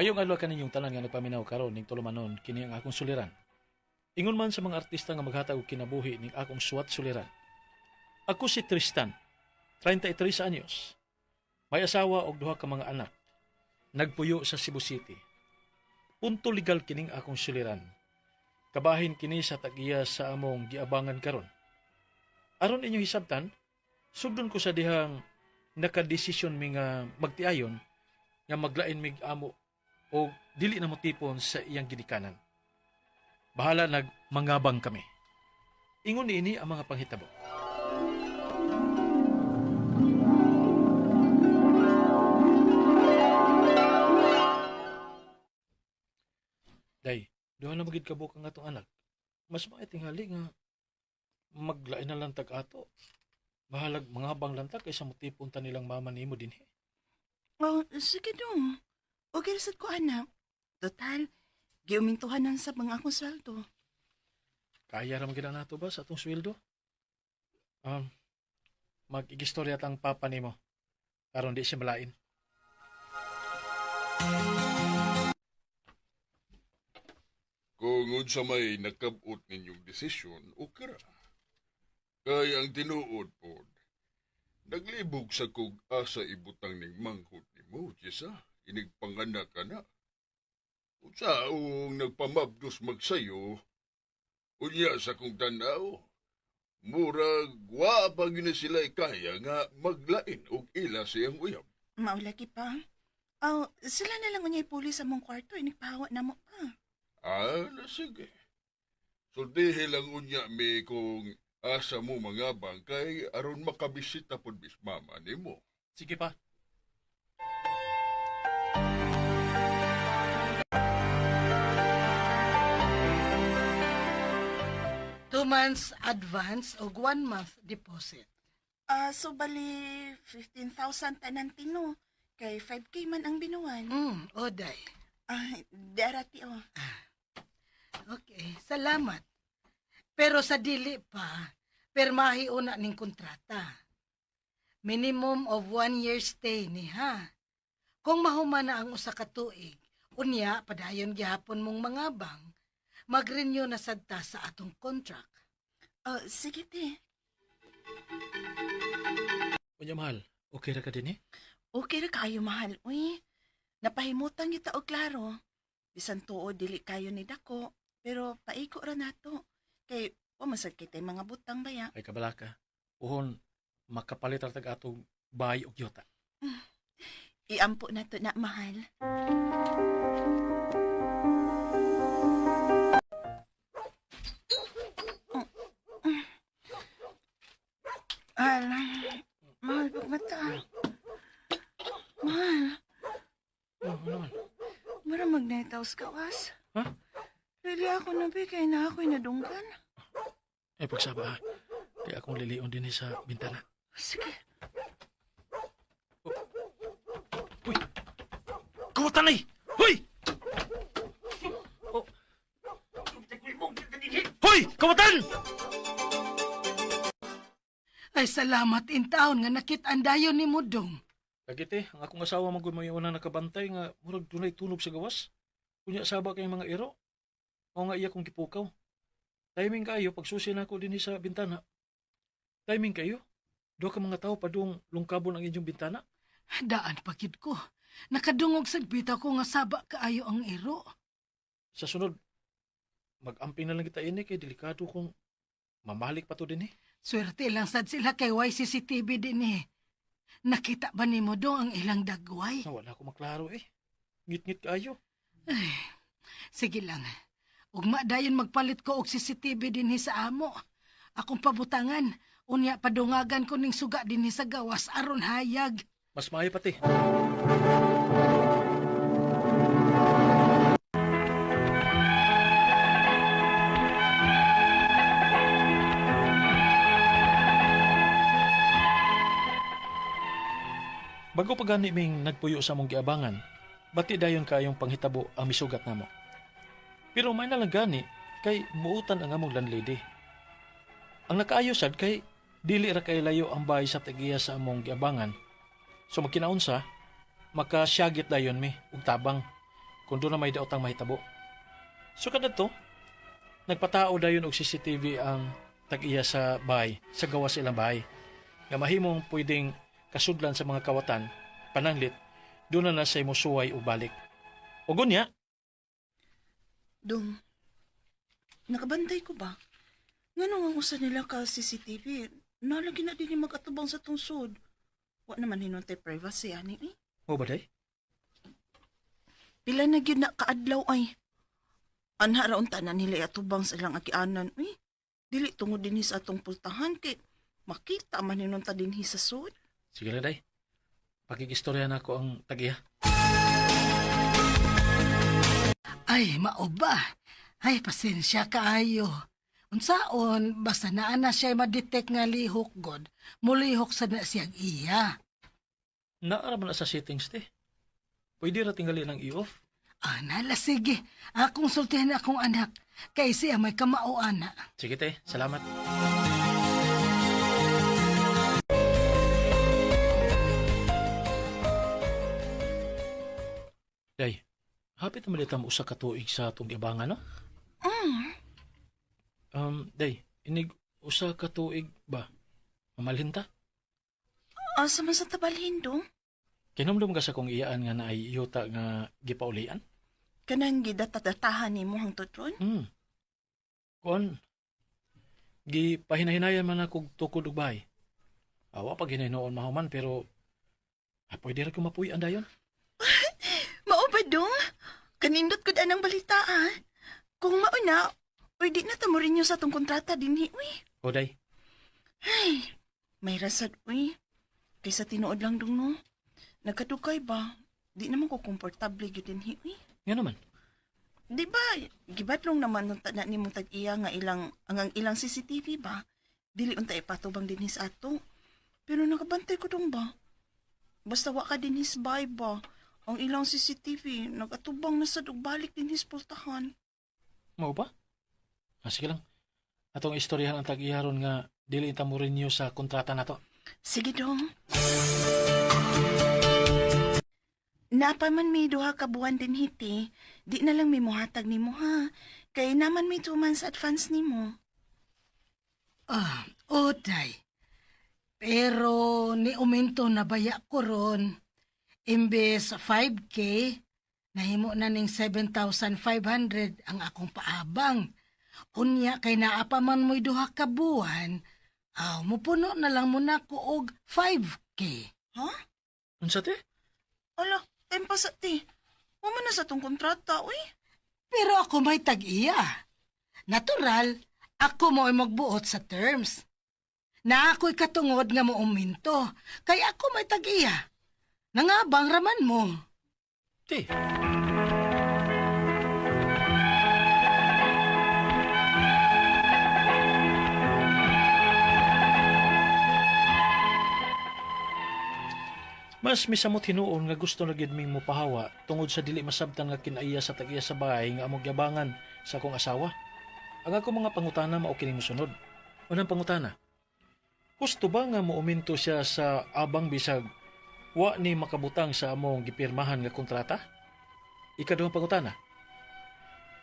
Mayong adlaw kaninyong tanan nga nagpaminaw karon ning tulumanon kini ang akong suliran. Ingon man sa mga artista nga maghatag og kinabuhi ning akong suwat suliran. Ako si Tristan, 33 anyos. May asawa og duha ka mga anak. Nagpuyo sa Cebu City. Punto legal kining akong suliran. Kabahin kini sa tag-iya sa among giabangan karon. Aron inyong hisabtan, sugdon ko sa dihang nakadesisyon mi nga magtiayon nga maglain mig amo o dili na motipon sa iyang ginikanan. Bahala nag mangabang kami. Ingon niini ang mga panghitabo. Day, duha na magid kabuk ang atong anak. Mas maay tingali nga maglain na lang tag ato. Bahalag mangabang lang ta kaysa motipon ta nilang mama nimo dinhi. Oh, sige dong. Okay sad ko, anak. Total, giumintuhan na sa mga akong sweldo. Kaya ra man gid nato ba sa atong sweldo? Um, mag-igistorya tang papa nimo aron di siya malain. Kung unsa may nakabot ninyong desisyon, okay ra. Kay ang tinuod pod, naglibog sa kog asa ibutang ning manghod nimo, Jessa, inig panganak ka na. Unsa ang nagpamabdos magsayo, unya sa kong tanaw, murag wa pa gyud na sila kaya nga maglain og ila siyang uyab. Maulagi pa. Oh, sila na lang unyay puli sa mong kwarto. Inigpahawa na mo pa. Ah, na sige. Sultihi lang unya mi kung asa mo mga bangkay aron makabisita pod bis mama nimo. Sige pa. 2 months advance o 1 month deposit. Ah, so bali 15,000 tanan tino. Kay 5K man ang binuan. Oday. Ah, darati oh. Okay, salamat. Pero sa dili pa, permahi una ning kontrata. Minimum of 1 year stay ni ha. Kung mahuman na ang usa ka tuig, unya padayon gihapon mong mga bang, mag-renew na sad ta sa atong contract. Oh, sige te. Unya mahal, okay ra ka dinhi? Okay ra kaayo mahal, uy. Napahimutan kita og klaro. Bisan tuod dili kayo ni dako, pero paiko ra nato. Kay wa man sad kitay mga butang baya. Ay kabalaka. Uhon makapalit ra tag atong bahay og yota. Iampo nato na mahal. Al, mahal pagmata. Mahal, Oh, ano man? mura magnetaws gawas. Ha? Really ako na ba, kay na ako'y nadunggan. Ay pagsaba ha. Kay akong lilion dinhi sa bintana. Sige. Uy! Kawatan ay! Hoy! Oh. Hoy! Kawatan! Ay salamat in taon nga nakit-an dayon ni Mudong. Lagi te, ang akong asawa man gud may una nakabantay nga murag dunay tunog sa gawas. Unya saba kay mga iro. Mao nga iya kong gipukaw. Timing kayo pagsusi nako dinhi sa bintana. Timing kayo. Duha ka mga tao padung lungkabon ang inyong bintana. Daan pa gid ko. Nakadungog sad bitaw ko nga saba kaayo ang iro. Sa sunod, mag-amping na lang kita ini kay delikado kung mamalik pa to dinhi. Swerte lang sad sila kay YCCTV din eh. Nakita ba ni mo dong ang ilang dagway? Na wala ko maklaro eh. Ngit-ngit kayo. Ay, sige lang. Ugma dayon magpalit ko og CCTV dinhi sa amo. Akong pabutangan. Unya padungagan ko ning suga dinhi sa gawas aron hayag. Mas maayo pati. Bago pa gani ming nagpuyo sa among giabangan, bati dayon kayong panghitabo ang misugat namo. Pero may na lang gani kay muutan ang among landlady. Ang nakaayo sad kay dili ra kay layo ang bahay sa tagiya sa among giabangan. So magkinaunsa, makasyagit dayon mi og tabang. Kung doon na may daotang mahitabo. So kadto, nagpatao dayon og CCTV ang tag-iya sa bahay, sa gawas ilang bahay. Nga mahimong pwedeng kasudlan sa mga kawatan, pananglit, doon na na say musuway o balik. O gunya, Dong, nakabantay ko ba? Ngano ang usa nila ka CCTV? Nalagi na din mag-atubang sa tungsod. Wa naman hinuntay privacy ani eh. mo ba day? Pila na gyud na kaadlaw ay. Anha ra unta na nila atubang sa ilang agianan uy. Dili tungod dinhi sa atong pultahan kay makita man hinunta dinhi sa sud. Sige lang day. Pakikistorya na ako ang tag-iya. Ay, mao ba? Ay, pasensya kaayo. Unsaon, basta naa na siya madetect nga lihok god, mulihok sad na siyang iya. Naara man na sa settings te. Pwede ra tingali ng i-off. Ah, nala, sige. Akong sultihan akong anak. Kay siya may kamao, ana. Sige te, salamat. Day, hapit naman dito mo usa ka tuig sa atong giabangan, no? Day, inig usa ka tuig ba? Mamalhin ta? Asa man sa tabalhin dong? Kinumdum ka sa kong iyaan nga naay yuta nga gipaulian? Kanang gidatadatahan nimo hangtod ron? Kuan, gipahinahinayan man ako tukod og bahay. Awa pag hinahinoon mahuman pero pwede ra ko mapuy-an dayon. Mao ba dong? Kanindot gud anang balita ah. Kung mao na, uy di na ta mo renew sa atong kontrata dinhi uy. O day, Ay, may rasad uy. Kaysa tinuod lang dong no. Nagkadugay ba? Di naman ko komportable gyud dinhi uy. nga naman. Di ba, gibadlong naman nung tanan ni mong tag-iya nga ilang, ang ilang CCTV ba? Dili unta ipatubang dinhi sa ato. Pero nakabantay ko dong ba? Basta wa ka dinhi sa bahay ba? Ang ilang CCTV, nagatubang na sad og balik dinhi sa pultahan. Mao ba? Sige lang. Atong istoryahan ang tag-iya ron nga dili ta mo renew sa kontrata nato. Sige dong. Napa man may duha ka buwan din hiti, di na lang may muhatag nimo ha. Kay naman may 2 months advance nimo. Ah, oday. Pero ni uminto na baya ko ron. Imbes 5K, nahimo na ning 7,500 ang akong paabang. Unya kay naa pa man mo'y duha ka buwan, aw mupuno na lang muna ko og 5K. Ha? Unsa te? Ala, time pa sa ti. Wa man na sa tong kontrata, uy. Pero ako may tag-iya. Natural, ako mo ay magbuot sa terms. Na ako'y katungod nga mo uminto, kay ako may tag-iya. Nangabang raman mo. Te. Mas misamot hinuon nga gusto na gid ming mopahawa tungod sa dili masabtan nga kinaiya sa tag-iya sa bahay nga among giabangan sa akong asawa. Ang akong mga pangutana mao kining mosunod. Unang pangutana. Husto ba nga moominto siya sa abang bisag wa ni makabutang sa among gipirmahan nga kontrata? Ikaduhang pangutana.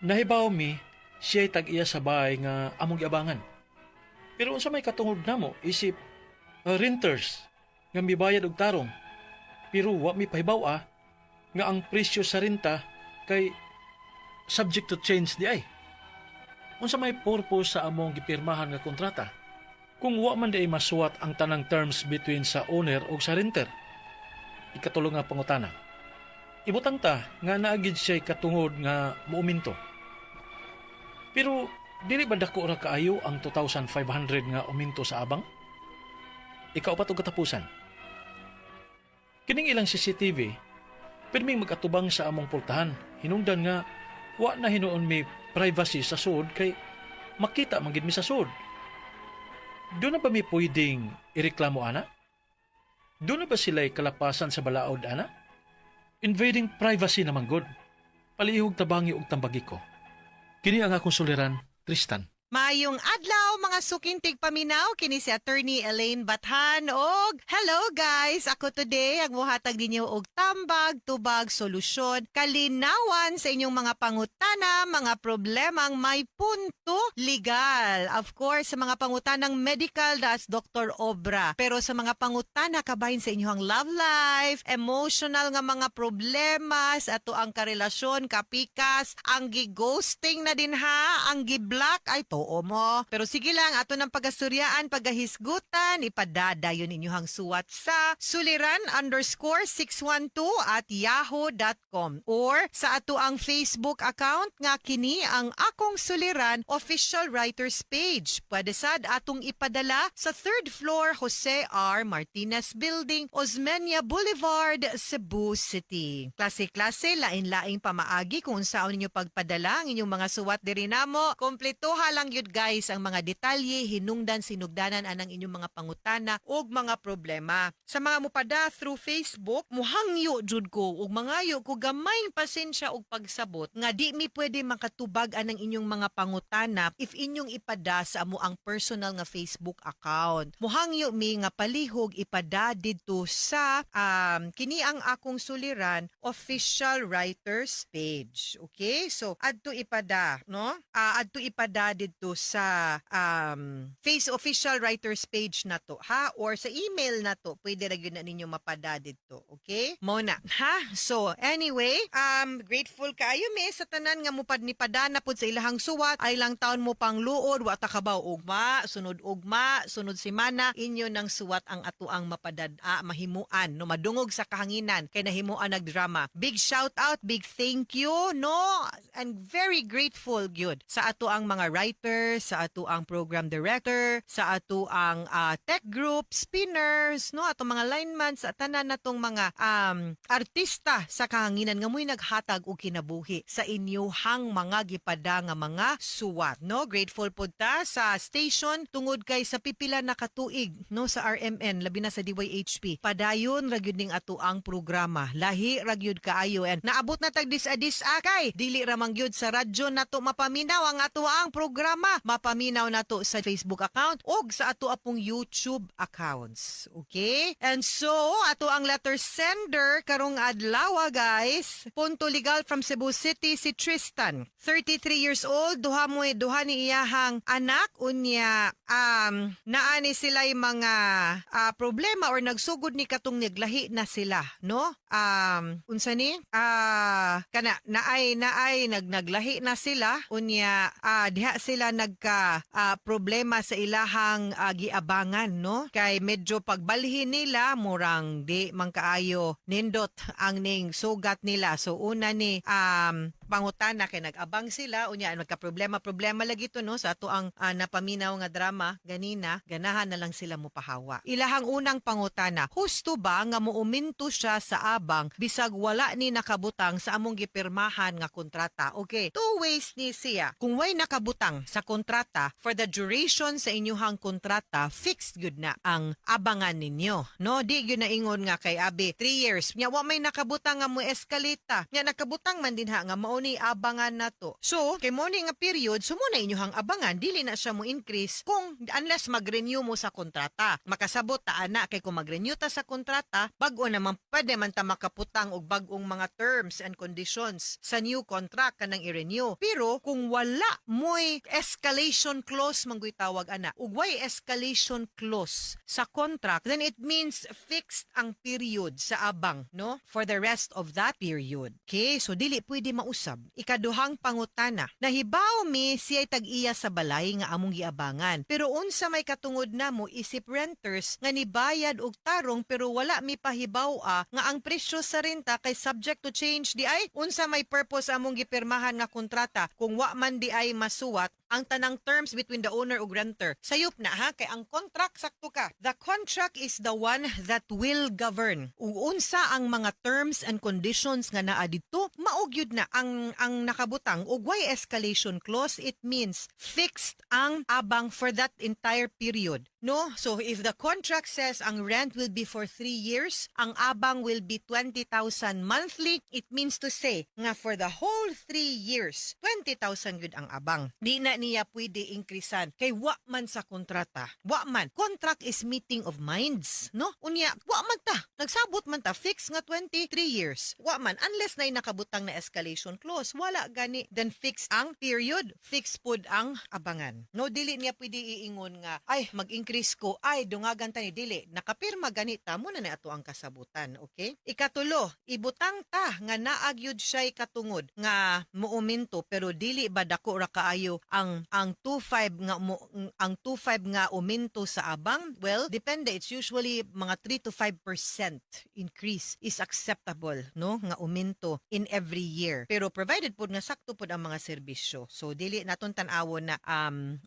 Nahibaw mi siya'y tag-iya sa bahay nga among giabangan. Pero unsa may katungod namo isip renters nga mibayad og tarong pero wa mi pahibaw nga ang presyo sa renta kay subject to change di ay. Unsa may purpose sa among gipirmahan nga kontrata? Kung wa man di ay masuwat ang tanang terms between sa owner ug sa renter. Ikatulo nga pangutana. Ibutang ta nga naagid siya'y katungod nga muuminto. Pero dili ba dako ra kaayo ang 2,500 nga uminto sa abang? Ikaupat og katapusan. Kining ilang CCTV, pirming mag-atubang sa among pultahan. Hinungdan nga, wa na hinuon mi privacy sa sud kay makita man gid mi sa sud. Doon na ba mi pwedeng ireklamo ana? Doon na ba sila'y kalapasan sa balaod ana? Invading privacy naman good. Palihog tabangi og tambagi ko. Kini ang akong suliran, Tristan. Maayong adlaw, mga suking tigpaminaw, kini si Attorney Elaine Bathan og hello guys, ako today ang muhatag ninyo og tambag, tubag, solusyon, kalinawan sa inyong mga pangutana, mga problemang may punto legal. Of course, sa mga pangutanang medical, that's Dr. Obra. Pero sa mga pangutana kabahin sa inyong love life, emotional nga mga problema, sa ato ang karelasyon, kapikas, ang gi-ghosting na din ha, ang gi-block, ay too mo. Pero sige lang, ato ng pagasuryaan, pagahisgutan, ipadadayon inyong suwat sa suliran_612@yahoo.com or sa ato ang Facebook account nga kini ang Akong Suliran Official Writers Page. Pwede sad atong ipadala sa third floor, Jose R. Martinez Building, Osmeña Boulevard, Cebu City. Klase-klase, lain-laing pamaagi kung unsaon ninyo pagpadala ang inyong mga suwat diri namo. Kompletuha lang yun guys ang mga detalye, hinungdan, sinugdanan anang inyong mga pangutana ug mga problema. Sa mga mupada through Facebook, muhangyo jud ko ug mangayo ko gamayng pasensya ug pagsabot nga di mi pwede makatubag anang inyong mga pangutana if inyong ipada sa amo ang personal nga Facebook account. Muhangyo mi nga palihog ipada didto sa kini ang Akong Suliran Official Writers Page. Okay? So adto ipada, no? Adto ipada didto sa Face Official Writers Page na to, ha? Or sa email na to, pwede ra gyud na ninyo mapada didto. Okay? Mo na, ha? So anyway, grateful kaayo mi sa tanan nga mupad ni padana pud sa ilahang suwat ay lang taon mo pang luod, wa ta kabaw ugma, sunod ugma, sunod semana inyo nang suwat ang atuang mapadad mahimuan, no, madungog sa kahanginan kay nahimuan nagdrama. Big shout out, big thank you, no, and very grateful gyud sa ato ang mga writers, sa ato ang program director, sa ato ang tech group, spinners, no, ato mga lineman, sa tanan natong mga artista sa kahanginan nga mo'y naghatag og kinabuhi sa inyuhang mga gipada nga mga suwat, no? Grateful pud ta sa station tungod kay sa pipila na katuig, no, sa RMN, labi na sa DYHP, padayon ra gyud ning ato ang programa, lahi ra gyud kaayo and naabot na tag dis-adis akay dili ra man gyud sa radyo nato mapaminaw ang ato ang programa, mapaminaw nato sa Facebook account ug sa ato apong YouTube accounts. Okay, and so ato ang letter sender karong adlaw guys, punto legal from Cebu City, si Tristan, 33 years old, duha mo duha ni iyahang anak. Unya naa ni sila mga problema or nagsugod ni katong naglahi na sila, no? Unsa ni kana naay naay naglahi na sila, unya diha sila nagka problema sa ilahang giabangan, no, kay medyo pagbalhin nila murang di man kaayo nindot ang ning sugat nila. So una ni pangutana kay nag-abang sila, unya magka problema problema lagi to, no, sa ato ang napaminaw nga drama ganina, ganahan na lang sila mopahawa. Ilahang unang pangutana: husto ba nga muuminto siya sa abang bisag wala ni nakabutang sa among gipirmahan nga kontrata? Okay, two ways ni siya. Kung way nakabutang sa kontrata, for the duration sa inyuhang kontrata, fixed gyud na ang abangan ninyo, no? Di gyud na ingon nga kay abi 3 years nya wa may nakabutang nga mo escalate ta. Nya nakabutang man dinha nga mao ni abangan nato. So kay mo ni nga period, so mo na inyuhang abangan, dili na siya mo increase kung unless mag-renew mo sa kontrata. Makasabot ta ana kay kung mag-renew ta sa kontrata, bag-o naman, pwede man ta makaputang og bag-ong mga terms and conditions sa new contract kanang i-renew. Pero kung wala mo'y escalation clause, mangguy tawag ana, ug way escalation clause sa contract, then it means fixed ang period sa abang, no, for the rest of that period. Okay, so dili pwede mausab. Ikaduhang pangutana: nahibaw mi siya'y tag-iya sa balay nga among giabangan, pero unsa may katungod namo isip renters nga nibayad og tarong pero wala mi pahibaw-a nga ang presyo sa renta kay subject to change di ay? Unsa may purpose among gipirmahan nga kontrata kung wa man di ay masuwat ang tanang terms between the owner ug renter? Sayop na ha, kay ang contract, sakto ka. The contract is the one that will govern. Ug unsa ang mga terms and conditions nga naa didto, mao gyud na ang nakabutang. Ug way escalation clause, it means fixed ang abang for that entire period. No? So if the contract says ang rent will be for 3 years, ang abang will be 20,000 monthly, it means to say nga for the whole 3 years, 20,000 gyud ang abang. Di na na niya pwede increasean kay wa man sa kontrata. Wa man. Contract is meeting of minds, no? Unya, wa man ta. Nagsabot man ta fix nga 23 years. Wa man unless na nakabutang na escalation clause. Wala gani, then fix ang period, fix pod ang abangan. No, dili niya pwede iingon nga ay mag-increase ko, ay dungagan ta ni dili. Nakapirma gani ta mo na ni ato ang kasabutan, okay? Ikatulo, ibutang ta nga naagyud siya'y katungod nga muuminto, pero dili ba dako ra kaayo ang 25 nga mo, ang 25 nga uminto sa abang? Well, depende. It's usually mga 3 to 5% increase is acceptable, no, nga uminto in every year, pero provided pod nga sakto pod ang mga serbisyo. So dili naton tan-awon na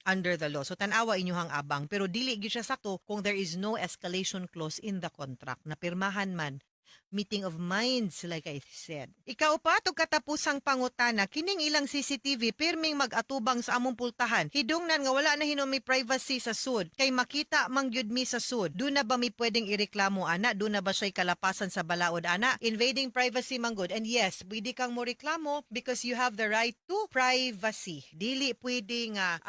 under the law. So tan-awa inyuhang abang, pero dili gyud siya sakto kung there is no escalation clause in the contract na pirmahan man. Meeting of minds, like I said. Ikaupat ug katapusang pangutana, kining ilang CCTV pirming mag-atubang sa among pultahan. Hidungnan nga wala na hinuon may privacy sa sud kay makita man gyud mi sa sud. Duna ba mi pwedeng ireklamo ana? Duna ba siya'y kalapasan sa balaod ana? Invading privacy man gud. And yes, pwede kang mo reklamo because you have the right to privacy. Dili pwede nga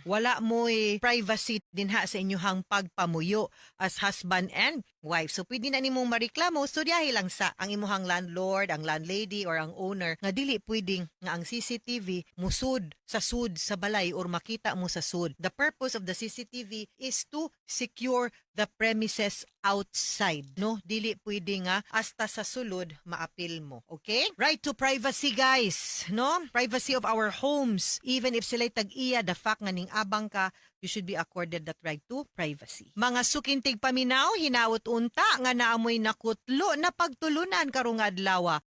wala mo'y privacy dinha sa inyuhang pagpamuyo as husband and wife. So pwede na nimong mareklamo, studyahi lang sa ang imuhang landlord, ang landlady or ang owner nga dili pwedeng nga ang CCTV musud sa sud sa balay or makita mo sa sud. The purpose of the CCTV is to secure the premises outside, no? Dili pwede nga hasta sa sulod maapil mo. Okay? Right to privacy, guys, no? Privacy of our homes. Even if sila'y tag-iya, the fact nga ning abang ka, you should be accorded that right to privacy. Mga suking tigpaminaw, hinaot unta nga naamoy nakutlo na pagtulunan karong adlaw.